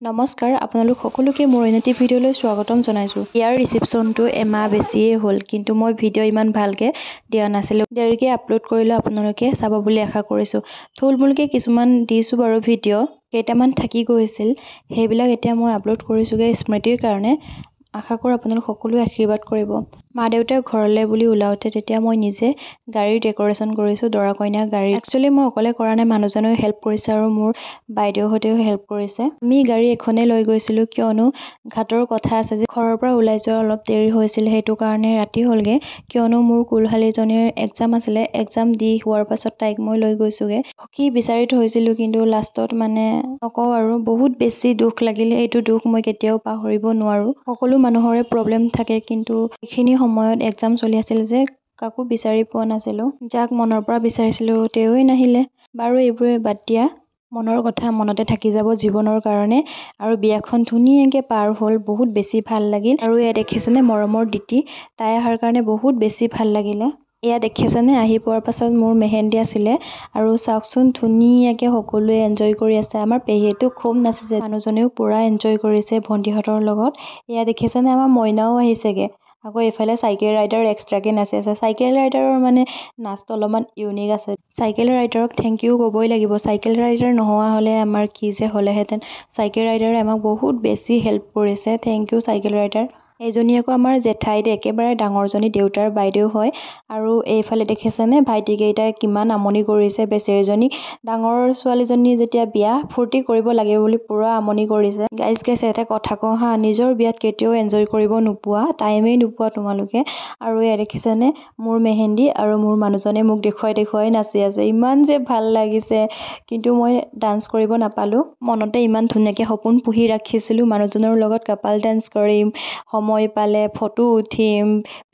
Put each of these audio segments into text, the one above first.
নমস্কাৰ, আপোনালোক সকলোকে মোৰ অন্য এটি ভিডিঅ'লৈ স্বাগতম জনাইছোঁ। ইয়াৰ ৰিচিপশ্যনটো এমাহ বেছিয়ে হ'ল, কিন্তু মই ভিডিঅ' ইমান ভালকৈ দিয়া নাছিলোঁ। দেৰিকৈ আপলোড কৰিলেও আপোনালোকে চাব বুলি আশা কৰিছোঁ। থুলমূলকৈ কিছুমান দিছোঁ বাৰু, ভিডিঅ' কেইটামান থাকি গৈছিল, সেইবিলাক এতিয়া মই আপলোড কৰিছোঁগৈ স্মৃতিৰ কাৰণে। আশা কৰোঁ আপোনালোক সকলোৱে আশীৰ্বাদ কৰিব। মা দেউতাৰ ঘৰলৈ বুলি ওলাওঁতে তেতিয়া মই নিজে গাড়ীৰ ডেক'ৰেশ্যন কৰিছোঁ, দৰা কইনা গাড়ী। একচুৱেলি মই অকলে কৰা নাই, মানুহজনেও হেল্প কৰিছে আৰু মোৰ বাইদেউহঁতেও হেল্প কৰিছে। আমি গাড়ী এখনেই লৈ গৈছিলোঁ, কিয়নো ঘাটৰ কথা আছে যে ঘৰৰ পৰা ওলাই যোৱা অলপ দেৰি হৈছিল, সেইটো কাৰণে ৰাতি হ'লগৈ। কিয়নো মোৰ কুলশালীজনীৰ এক্সাম আছিলে, এক্সাম দি হোৱাৰ পাছত তাইক মই লৈ গৈছোঁগৈ। সখী বিচাৰি থৈছিলোঁ, কিন্তু লাষ্টত মানে নকওঁ আৰু, বহুত বেছি দুখ লাগিল। এইটো দুখ মই কেতিয়াও পাহৰিব নোৱাৰোঁ। সকলো মানুহৰে প্ৰব্লেম থাকে, কিন্তু এইখিনি সময়ত এক্সাম চলি আছিল যে কাকো বিচাৰি পোৱা নাছিলোঁ। যাক মনৰ পৰা বিচাৰিছিলোঁ তেওঁৱেই নাহিলে। বাৰু, এইবোৰে বাদ দিয়া, মনৰ কথা মনতে থাকি যাব জীৱনৰ কাৰণে। আৰু বিয়াখন ধুনীয়াকৈ পাৰ হ'ল, বহুত বেছি ভাল লাগিল। আৰু এয়া দেখিছেনে মৰমৰ দিতি, তাই অহাৰ কাৰণে বহুত বেছি ভাল লাগিলে। এয়া দেখিছেনে, আহি পোৱাৰ পাছত মোৰ মেহেন্দি আছিলে আৰু চাওকচোন, ধুনীয়াকৈ সকলোৱে এনজয় কৰি আছে। আমাৰ পেহীয়েতো খুব নাচিছে, মানুহজনেও পূৰা এনজয় কৰিছে ভণ্টিহঁতৰ লগত। এয়া দেখিছেনে, আমাৰ মইনাও আহিছেগৈ। আকৌ এইফালে চাইকেল ৰাইডাৰ এক্সট্ৰাকৈ নাচি আছে। চাইকেল ৰাইডাৰৰ মানে নাচটো অলপমান ইউনিক আছে। চাইকেল ৰাইডাৰক thank U ক'বই লাগিব। চাইকেল ৰাইডাৰ নোহোৱা হ'লে আমাৰ কি যে হ'লেহেঁতেন! চাইকেল ৰাইডাৰে আমাক বহুত বেছি হেল্প কৰিছে। Thank U cycle rider. এইজনী আকৌ আমাৰ জেঠাই দেই, একেবাৰে ডাঙৰজনী, দেউতাৰ বাইদেউ হয়। আৰু এইফালে দেখিছেনে ভাইটিকেইটাই কিমান আমনি কৰিছে বেচেৰীজনীক। ডাঙৰ ছোৱালীজনী যেতিয়া বিয়া, ফূৰ্তি কৰিব লাগে বুলি পূৰা আমনি কৰিছে। গাইজ গাইজ, এটা কথা কওঁ হা, নিজৰ বিয়াত কেতিয়াও এনজয় কৰিব নোপোৱা, টাইমেই নোপোৱা তোমালোকে। আৰু এয়া দেখিছেনে মোৰ মেহেন্দি, আৰু মোৰ মানুহজনে মোক দেখুৱাই দেখুৱাই নাচি আছে। ইমান যে ভাল লাগিছে, কিন্তু মই ডান্স কৰিব নাপালোঁ। মনতে ইমান ধুনীয়াকৈ সপোন পুহি ৰাখিছিলোঁ, মানুহজনৰ লগত কাপাল ডান্স কৰিম, সময় পালে ফটো উঠিম,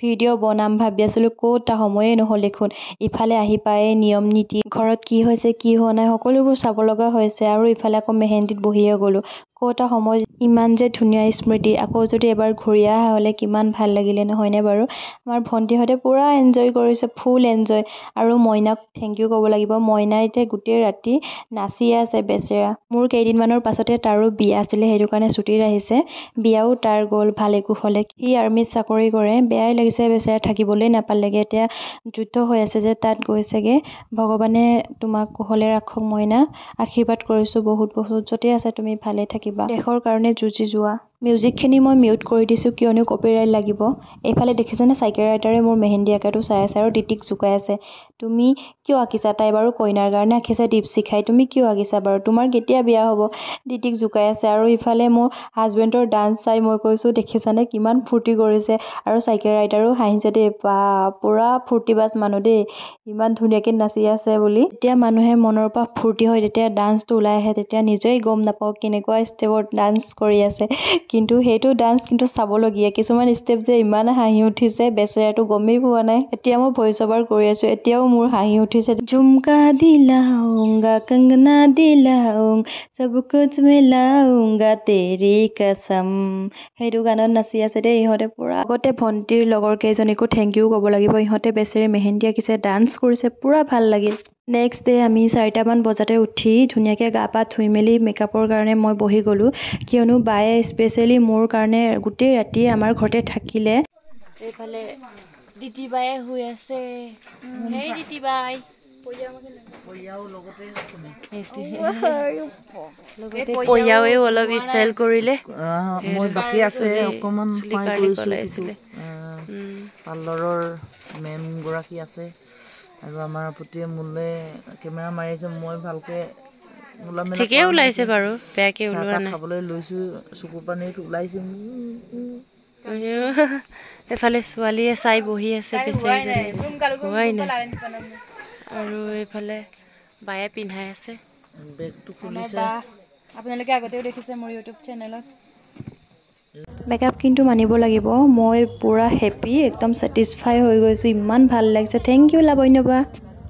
ভিডিঅ' বনাম ভাবি আছিলোঁ। ক'ত সময়েই নহ'ল দেখোন। ইফালে আহি পায়ে নিয়ম নীতি, ঘৰত কি হৈছে কি হোৱা নাই সকলোবোৰ চাব লগা হৈছে, আৰু ইফালে আকৌ মেহেন্দিত বহিয়ে গ'লোঁ। ক'ত সময়! ইমান যে ধুনীয়া স্মৃতি, আকৌ যদি এবাৰ ঘূৰি অহা হ'লে কিমান ভাল লাগিলে, নহয়নে বাৰু? আমাৰ ভণ্টিহঁতে পূৰা এনজয় কৰিছে, ফুল এনজয়। আৰু মইনাক thank U ক'ব লাগিব, মইনাই এতিয়া গোটেই ৰাতি নাচিয়ে আছে বেচেৰা। মোৰ কেইদিনমানৰ পাছতে তাৰো বিয়া আছিলে, সেইটো কাৰণে ছুটীত আহিছে। বিয়াও তাৰ গ'ল ভালে কুশলে। সি আৰ্মিত চাকৰি কৰে। বেয়াই লাগিছে, বেচেৰা থাকিবলৈ নাপালেগৈ। এতিয়া যুদ্ধ হৈ আছে যে তাত গৈছেগৈ। ভগৱানে তোমাক কুশলে ৰাখক মইনা, আশীৰ্বাদ কৰিছোঁ বহুত বহুত। য'তেই আছে তুমি ভালে থাকিবা, দেশৰ কাৰণে যুঁজি যোৱা। মিউজিকখিনি মই মিউট কৰি দিছোঁ, কিয়নো কপিৰাইট লাগিব। এইফালে দেখিছেনে চাইকেল ৰাইডাৰে মোৰ মেহেন্দি আঁকাটো চাই আছে আৰু দিতিক জোকাই আছে, তুমি কিয় আঁকিছা? তাই বাৰু কইনাৰ কাৰণে আঁকিছে দীপশিখাই, তুমি কিয় আঁকিছা বাৰু, তোমাৰ কেতিয়া বিয়া হ'ব? দিতিক জোকাই আছে। আৰু ইফালে মোৰ হাজবেণ্ডৰ ডান্স চাই মই কৈছোঁ, দেখিছানে কিমান ফূৰ্তি কৰিছে? আৰু চাইকেল ৰাইডাৰো হাঁহিছে দেই, বা পূৰা ফূৰ্তিবাজ মানুহ দেই, ইমান ধুনীয়াকৈ নাচি আছে বুলি। যেতিয়া মানুহে মনৰ পৰা ফূৰ্তি হয় তেতিয়া ডান্সটো ওলাই আহে, তেতিয়া নিজেই গম নাপাওঁ কেনেকুৱা ষ্টেপত ডান্স কৰি আছে। কিন্তু সেইটো ডান্স কিন্তু চাবলগীয়া, কিছুমান ষ্টেপ যে ইমান হাঁহি উঠিছে, বেচেৰাটো গমেই পোৱা নাই। এতিয়া মই ভইচ অভাৰ কৰি আছোঁ, এতিয়াও মোৰ হাঁহি উঠিছে। ঝুমকা দিলাউংগা, কংগনা দিলাউং, চব কুছ মিলাউংগা তেৰি কচম, সেইটো গানত নাচি আছে দেই ইহঁতে পূৰা। লগতে ভণ্টিৰ লগৰ কেইজনীকো thank U ক'ব লাগিব, ইহঁতে বেচেৰি মেহেন্দি আঁকিছে, ডান্স কৰিছে, পূৰা ভাল লাগিল। নেক্সট ডে আমি 4টামান বজাতে উঠি ধুনীয়াকৈ গা পা ধুই মেলি মেকআপৰ কাৰণে মই বহি গ'লোঁ, কিয়নো বায়ে স্পেচিয়েলি মোৰ কাৰণে গোটেই ৰাতি আমাৰ ঘৰতে থাকিলে। এইফালে দিতি বায়ে শুই আছে। হেই দিতি বাই, লগতে পয়াও অলপ ষ্টাইল কৰিলে। মই বাকী আছে অকণমান। চুলি কাৰ্লি পেলাইছিলে। পাৰ্লাৰৰ মেম গৰাকী আছে আৰু আমাৰ আপত্তিয়ে মোলৈ কেমেৰা মাৰিছে। মই ভালকে ঠিকেই ওলাইছে বাৰু, বেয়াকে ওলোৱা নাই। খাবলৈ লৈছো, চকু পানীত ওলাইছে। এইফালে ছোৱালীয়ে চাই বহি আছে, বেচেৰীজনী হোৱাই নাই। আৰু এইফালে বায়ে পিন্ধাই আছে। বেগটো খুলিছে। আপোনালোকে আগতেও দেখিছে মোৰ ইউটিউব চেনেলত। মেকআপ কিন্তু মানিব লাগিব, মই পূৰা হেপী, একদম ছেটিছফাই হৈ গৈছোঁ, ইমান ভাল লাগিছে। Thank U Labanya বা।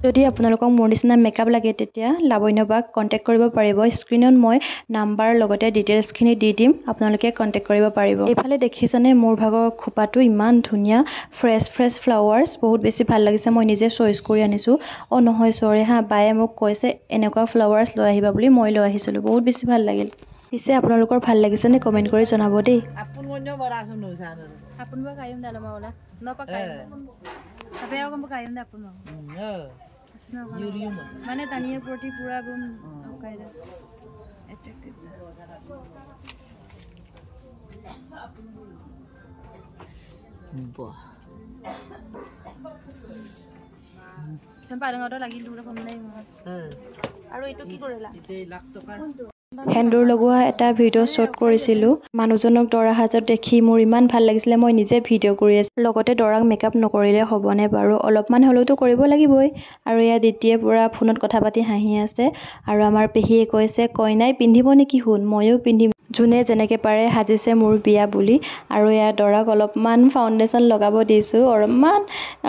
যদি আপোনালোকক মোৰ নিচিনা মেকআপ লাগে তেতিয়া লাৱণ্য বাক কণ্টেক্ট কৰিব পাৰিব। স্ক্ৰীণত মই নাম্বাৰ লগতে ডিটেইলছখিনি দি দিম, আপোনালোকে কণ্টেক্ট কৰিব পাৰিব। এইফালে দেখিছেনে মোৰ ভাগৰ খোপাটো ইমান ধুনীয়া, ফ্ৰেছ ফ্ৰেছ ফ্লাৱাৰ্ছ, বহুত বেছি ভাল লাগিছে। মই নিজে চইচ কৰি আনিছোঁ। অঁ নহয়, চৰি হা, বায়ে মোক কৈছে এনেকুৱা ফ্লাৱাৰ্ছ লৈ আহিবা বুলি, মই লৈ আহিছিলোঁ। বহুত বেছি ভাল লাগিল। পিছে আপোনালোকৰ ভাল লাগিছেনে কমেণ্ট কৰি জনাব দেই। মানে তানিয়াৰ প্ৰতি পুৰা সেন্দুৰ লগোৱা এটা ভিডিঅ' শ্বুট কৰিছিলোঁ। মানুহজনক দৰা সাজত দেখি মোৰ ইমান ভাল লাগিছিলে, মই নিজে ভিডিঅ' কৰি আছিলোঁ। লগতে দৰাক মেকআপ নকৰিলে হ'বনে বাৰু, অলপমান হ'লেওতো কৰিব লাগিবই। আৰু এয়া দ্বিতীয়ে পূৰা ফোনত কথা পাতি হাঁহি আছে। আৰু আমাৰ পেহীয়ে কৈছে কইনাই পিন্ধিব নেকি সোণ, ময়ো পিন্ধিম, যোনে যেনেকৈ পাৰে সাজিছে মোৰ বিয়া বুলি। আৰু এয়া দৰাক অলপমান ফাউণ্ডেশ্যন লগাব দিছোঁ,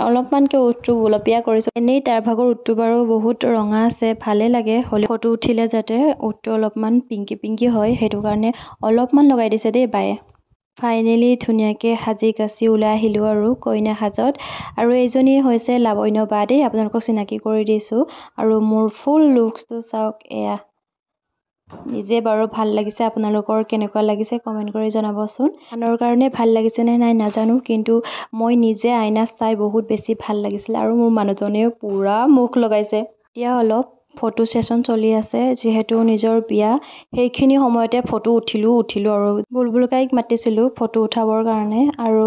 অলপমানকৈ ওঁঠটো গোলপীয়া কৰিছোঁ। এনেই তাৰ ভাগৰ ওঁঠটো বাৰু বহুত ৰঙা আছে, ভালেই লাগে, হ'লেও ফটো উঠিলে যাতে ওঁঠটো অলপমান পিংকি পিংকি হয় সেইটো কাৰণে অলপমান লগাই দিছে দেই বায়ে। ফাইনেলি ধুনীয়াকৈ সাজি কাচি ওলাই আহিলোঁ আৰু কইনা সাজত। আৰু এইজনী হৈছে লাৱণ্য বা দেই, আপোনালোকক চিনাকি কৰি দিছোঁ। আৰু মোৰ ফুল লুকছটো চাওক, এয়া নিজে বাৰু ভাল লাগিছে, আপোনালোকৰ কেনেকুৱা লাগিছে কমেণ্ট কৰি জনাবচোন। আনৰ কাৰণে ভাল লাগিছে নে নাই নাজানো, কিন্তু মই নিজে আইনাত চাই বহুত বেছি ভাল লাগিছিলে। আৰু মোৰ মানুহজনেও পূৰা মুখ লগাইছে। এতিয়া অলপ ফটো ছেশ্যন চলি আছে, যিহেতু নিজৰ বিয়া, সেইখিনি সময়তে ফটো উঠিলোঁ আৰু বুলবুলকাইক মাতিছিলোঁ ফটো উঠাবৰ কাৰণে, আৰু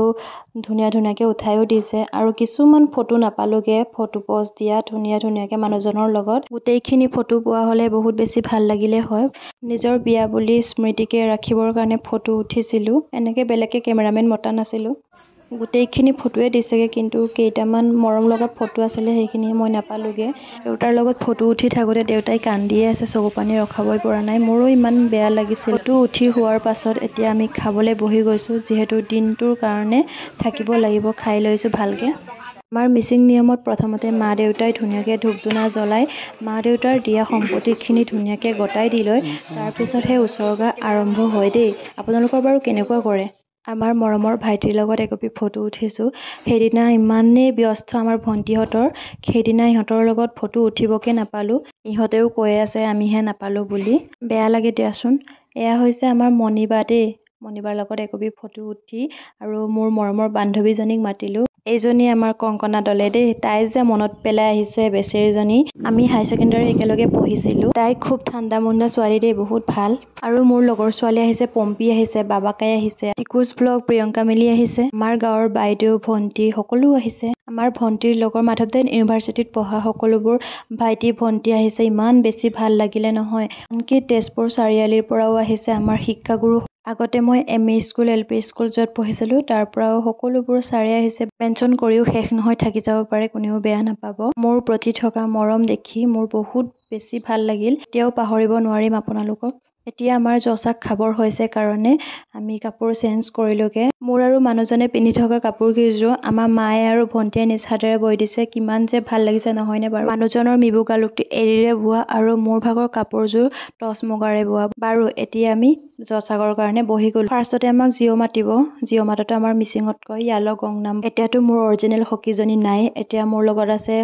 ধুনীয়া ধুনীয়াকৈ উঠায়ো দিছে। আৰু কিছুমান ফটো নাপালোঁগৈ, ফটো প'জ দিয়া ধুনীয়া ধুনীয়াকৈ মানুহজনৰ লগত। গোটেইখিনি ফটো পোৱা হ'লে বহুত বেছি ভাল লাগিলে হয়। নিজৰ বিয়া বুলি স্মৃতিকে ৰাখিবৰ কাৰণে ফটো উঠিছিলোঁ, এনেকৈ বেলেগকৈ কেমেৰামেন মতা নাছিলোঁ। গোটেইখিনি ফটোৱে দিছেগৈ, কিন্তু কেইটামান মৰম লগা ফটো আছিলে সেইখিনি মই নাপালোঁগৈ। দেউতাৰ লগত ফটো উঠি থাকোঁতে দেউতাই কান্দিয়ে আছে, চকু পানী ৰখাবই পৰা নাই, মোৰো ইমান বেয়া লাগিছিল। ফটো উঠি হোৱাৰ পাছত এতিয়া আমি খাবলৈ বহি গৈছোঁ, যিহেতু দিনটোৰ কাৰণে থাকিব লাগিব, খাই লৈছোঁ ভালকৈ। আমাৰ মিচিং নিয়মত প্ৰথমতে মা দেউতাই ধুনীয়াকৈ ধূপ ধূনা জ্বলাই মা দেউতাৰ দিয়া সম্পত্তিখিনি ধুনীয়াকৈ গতাই দি লয়, তাৰপিছতহে উছৰ্গা আৰম্ভ হয় দেই। আপোনালোকৰ বাৰু কেনেকুৱা কৰে? আমাৰ মৰমৰ ভাইটিৰ লগত একপি ফটো উঠিছোঁ। সেইদিনা ইমানেই ব্যস্ত আমাৰ ভণ্টিহঁতৰ, সেইদিনা ইহঁতৰ লগত ফটো উঠিবকে নাপালোঁ। ইহঁতেও কৈ আছে আমিহে নাপালোঁ বুলি, বেয়া লাগে দিয়াচোন। এয়া হৈছে আমাৰ মণিবা দেই, মণিবাৰ লগত একপি ফটো উঠি আৰু মোৰ মৰমৰ বান্ধৱীজনীক মাতিলোঁ। এইজনী আমাৰ কংকনা দলে দেই, তাই যে মনত পেলাই আহিছে বেচেৰীজনী। আমি হাই ছেকেণ্ডাৰী একেলগে পঢ়িছিলোঁ। তাই খুব ঠাণ্ডা মুণ্ডা ছোৱালী দেই, বহুত ভাল। আৰু মোৰ লগৰ ছোৱালী আহিছে, পম্পী আহিছে, বাবাকাই আহিছে, টিকুজ ব্লগ প্ৰিয়ংকা মিলি আহিছে, আমাৰ গাঁৱৰ বাইদেউ ভণ্টি সকলো আহিছে। আমাৰ ভণ্টিৰ লগৰ মাধৱদেৱ ইউনিভাৰ্চিটিত পঢ়া সকলোবোৰ ভাইটি ভণ্টি আহিছে। ইমান বেছি ভাল লাগিলে নহয়। আনকি তেজপুৰ চাৰিআলিৰ পৰাও আহিছে আমাৰ শিক্ষাগুৰু। আগতে মই M E school, L P school য'ত পঢ়িছিলোঁ তাৰ পৰাও সকলোবোৰ ছাৰে আহিছে। মেনশ্যন কৰিও শেষ নহয়, থাকি যাব পাৰে, কোনেও বেয়া নাপাব। মোৰ প্ৰতি থকা মৰম দেখি মোৰ বহুত বেছি ভাল লাগিল, এতিয়াও পাহৰিব নোৱাৰিম আপোনালোকক। এতিয়া আমাৰ জচাক খাবৰ হৈছে কাৰণে আমি কাপোৰ চেঞ্জ কৰিলোঁগৈ। মোৰ আৰু মানুহজনে পিন্ধি থকা কাপোৰ কেইযোৰ আমাৰ মায়ে আৰু ভণ্টিয়ে নিজ হাতেৰে বৈ দিছে। কিমান যে ভাল লাগিছে নহয়নে বাৰু? মানুহজনৰ মিবু গালুকটো এৰীৰে বোৱা আৰু মোৰ ভাগৰ কাপোৰযোৰ টচ মুগাৰে বোৱা। বাৰু এতিয়া আমি জচাগৰ কাৰণে বহি গ'লোঁ। ফাৰ্ষ্টতে আমাক জিঅ' মাতিব, জিঅ' মাততে আমাৰ মিচিঙত কয় য়াল গংনাম। এতিয়াতো মোৰ অৰিজিনেল সখীজনী নাই, এতিয়া মোৰ লগত আছে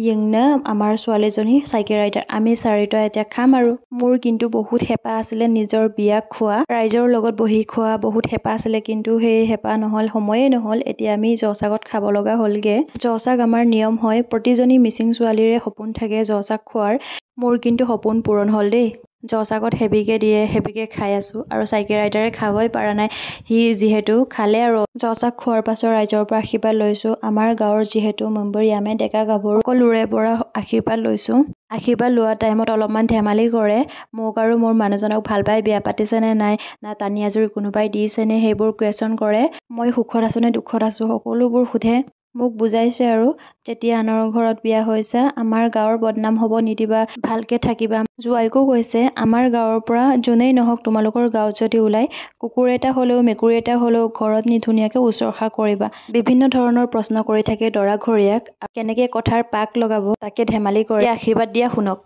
য়িংনা, আমাৰ ছোৱালীজনী চাইকেল ৰাইডাৰ। আমি চাৰিটা এতিয়া খাম। আৰু মোৰ কিন্তু বহুত হেঁপাহ আছিলে নিজৰ বিয়া খোৱা, ৰাইজৰ লগত বহি খোৱা বহুত হেঁপাহ আছিলে, কিন্তু সেই হেঁপাহ নহ'ল, সময়েই নহ'ল। এতিয়া আমি জচাগত খাব লগা হ'লগৈ। জচাগ আমাৰ নিয়ম হয়, প্ৰতিজনী মিচিং ছোৱালীৰে সপোন থাকে জচাগ খোৱাৰ। মোৰ কিন্তু সপোন পূৰণ হ'ল দেই। জচাগত হেভিকৈ দিয়ে, হেভিকৈ খাই আছোঁ। আৰু চাইকেল ৰাইডাৰে খাবই পৰা নাই, সি যিহেতু খালে। আৰু জচাগ খোৱাৰ পাছত ৰাইজৰ পৰা আশীৰ্বাদ লৈছোঁ। আমাৰ গাঁৱৰ যিহেতু মেম্বৰীয়ামে ডেকা গাভৰু সকলোৰে পৰা আশীৰ্বাদ লৈছোঁ। আশীৰ্বাদ লোৱা টাইমত অলপমান ধেমালি কৰে মোক আৰু মোৰ মানুহজনক, ভাল পাই বিয়া পাতিছেনে নাই, না টানি আজুৰি কোনোবাই দিছেনে, সেইবোৰ কুৱেশ্যন কৰে। মই সুখত আছোঁ নে দুখত আছোঁ সকলোবোৰ সোধে। মোক বুজাইছে আৰু যেতিয়া আনৰ ঘৰত বিয়া হৈছা আমাৰ গাঁৱৰ বদনাম হ'ব নিদিবা, ভালকৈ থাকিবা। জোৱাইকো কৈছে আমাৰ গাঁৱৰ পৰা যোনেই নহওক তোমালোকৰ গাঁৱত যদি ওলায় কুকুৰ এটা হ'লেও মেকুৰী এটা হ'লেও ঘৰত নি ধুনীয়াকৈ শুশ্ৰূষা কৰিবা। বিভিন্ন ধৰণৰ প্ৰশ্ন কৰি থাকে দৰা ঘৰীয়াক, কেনেকৈ কথাৰ পাক লগাব তাকে ধেমালি কৰে। আশীৰ্বাদ দিয়া শুনক।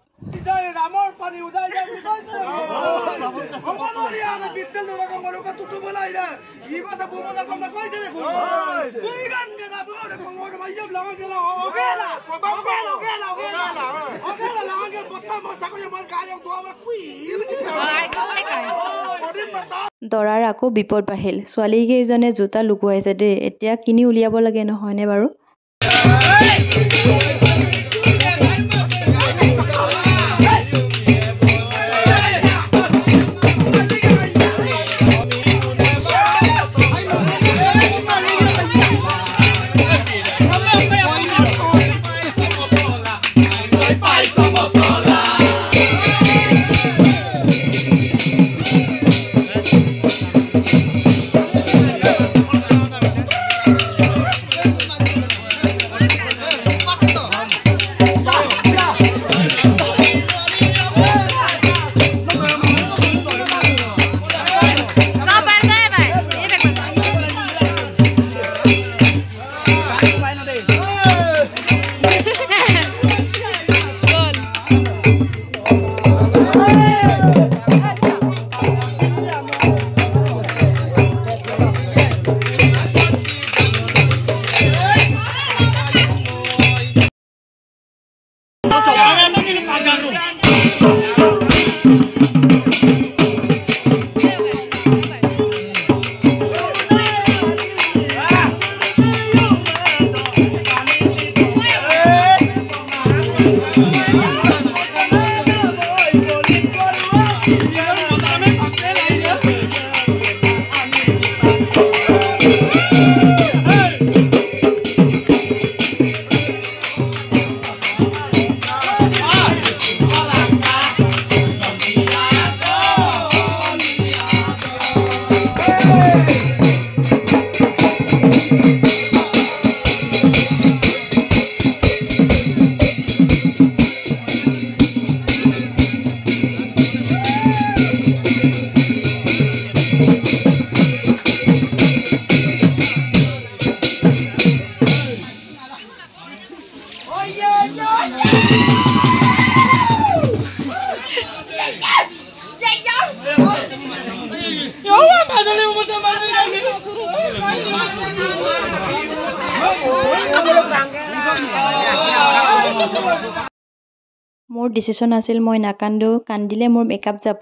দৰাৰ আকৌ বিপদ বাঢ়িল, ছোৱালীকেইজনে জোতা লুকুৱাইছে দেই, এতিয়া কিনি উলিয়াব লাগে নহয়নে বাৰু। মোৰ ডিচিশ্যন আছিল মই নাকান্দো, কান্দিলে মোৰ মেকআপ যাব,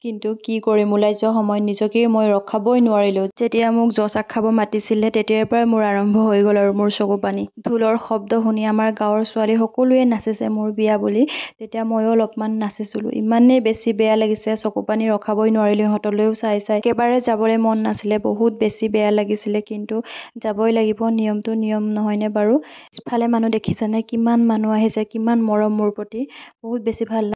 কিন্তু কি কৰিম, ওলাই যোৱা সময়ত নিজকে মই ৰখাবই নোৱাৰিলোঁ। যেতিয়া মোক জচাক খাব মাতিছিলে তেতিয়াৰ পৰাই মোৰ আৰম্ভ হৈ গ'ল আৰু মোৰ চকু পানী। ঢোলৰ শব্দ শুনি আমাৰ গাঁৱৰ ছোৱালী সকলোৱে নাচিছে মোৰ বিয়া বুলি, তেতিয়া ময়ো অলপমান নাচিছিলোঁ। ইমানেই বেছি বেয়া লাগিছে, চকু পানী ৰখাবই নোৱাৰিলোঁ, ইহঁতলৈও চাই চাই একেবাৰে যাবলৈ মন নাছিলে, বহুত বেছি বেয়া লাগিছিলে, কিন্তু যাবই লাগিব, নিয়মটো নিয়ম নহয়নে বাৰু। পিছফালে মানুহ দেখিছেনে, কিমান মানুহ আহিছে, কিমান মৰম মোৰ প্ৰতি, বহুত বেছি ভাল।